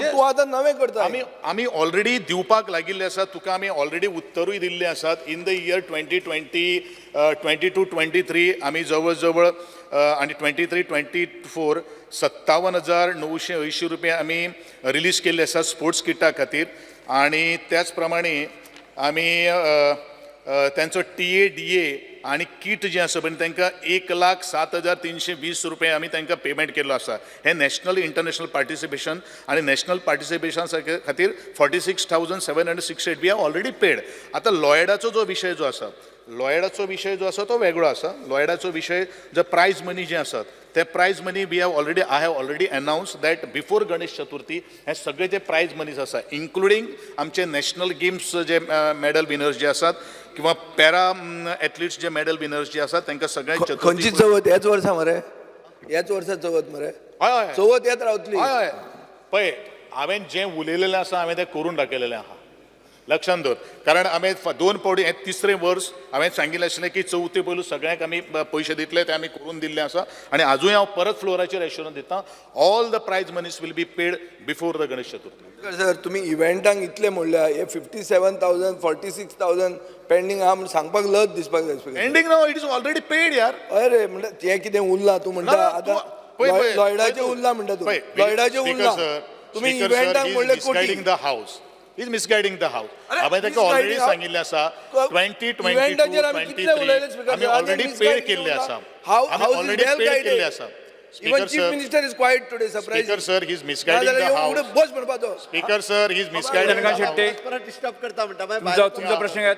पूण तूं आतां नवें करता. आमी आमी ऑलरेडी दिवपाक लागिल्ले आसात. तुका आमी ऑलरेडी उत्तरूय दिल्ले आसात. In the year 2020 22-23 आमी जवळ जवळ आनी 23-24 57,980 रुपया आमी रिलीज केल्ले आसात स्पोर्ट्स किटा खातीर. आनी त्याच प्रमाणे आमी अ, अ, त्यांचो टीए, डीए आनी किट जें आसा पळय, तांकां 1,07,320 रुपया आमी तांकां पेमेंट केल्लो आसा. हे नॅशनल, इंटरनॅशनल पार्टिसिपेशन आनी नॅशनल पार्टिसिपेशन खातीर 46,768 we have already paid. आतां लॉयडाचो जो विशय जो आसा, लॉयडाचो विशय जो आसा तो वेगळो आसा. लॉयडाचो विशय जो प्रायज मनी जे आसात, ते prize money we have already I have already announce that before Ganesh Chaturthi हे सगळे जे प्रायज मनीज आसा, इन्क्लुडींग आमचे नॅशनल गेम्स जे मेडल विनर्स जे आसात किंवा पॅरा एथलीट्स जे मेडल विनर्स जे आसात, तांकां सगळ्यांक खंयची चवथ? ह्याच वर्सा मरे, ह्याच वर्सा चवथ मरे. हय हय चवथ येत रावतली. हय हय पळय, हांवें जें उलयलेलें आसा, हांवें तें करून दाखयलेलें आहा. लक्षांत दवर, कारण हांवें दोन फावटी, हें तिसरें वर्स, हांवें सांगिल्लें आशिल्लें की चवथी पयलू सगळ्यांक आमी पयशे दितले. ते आमी करून दिल्ले आसा आनी आजूय हांव परत फ्लोराचेर एश्योरन्स दिता, all the prize monies will be paid before the Ganesh Chaturthi. Sir, तुमी इव्हेंटांक इतले म्हणल्या, हे 57,000, 46,000 pending आहा म्हूण सांगपाक लज दिसपाक जाय, स्पीकर. एंडींग ना, it is already paid यार. हय रे, म्हणल्यार तें कितें उरलां तूं म्हणटा ना, आतां. पळय, पळय, लॉयडाचें पळय. उरलां म्हणटा तूं. पळय, लॉयडाचें स्पीकर उरलां. सर, तुमी स्पीकर सर, इव्हेंटांक he is म्हणले कोटी. misguiding the house. He is misguiding the house. अरे, हांवें ताका ऑलरेडी misguiding सांगिल्लें आसा, 2022 इव्हेंटाचेर आमी ट्वेंटी कितले उलयले, थ्री स्पीकर आमी सर? ऑलरेडी आनी पेड केल्ले आसा. आमी house is already well paid guided. केल्ले आसा. Even speaker chief sir, minister is quiet today, surprise. Speaker sir, he is misguiding the house. बस म्हणपाचो. Speaker sir, he is misguiding Chandrakant Shetty. परत disturb करता म्हणटा. तुमचा तुमचा प्रश्न काय?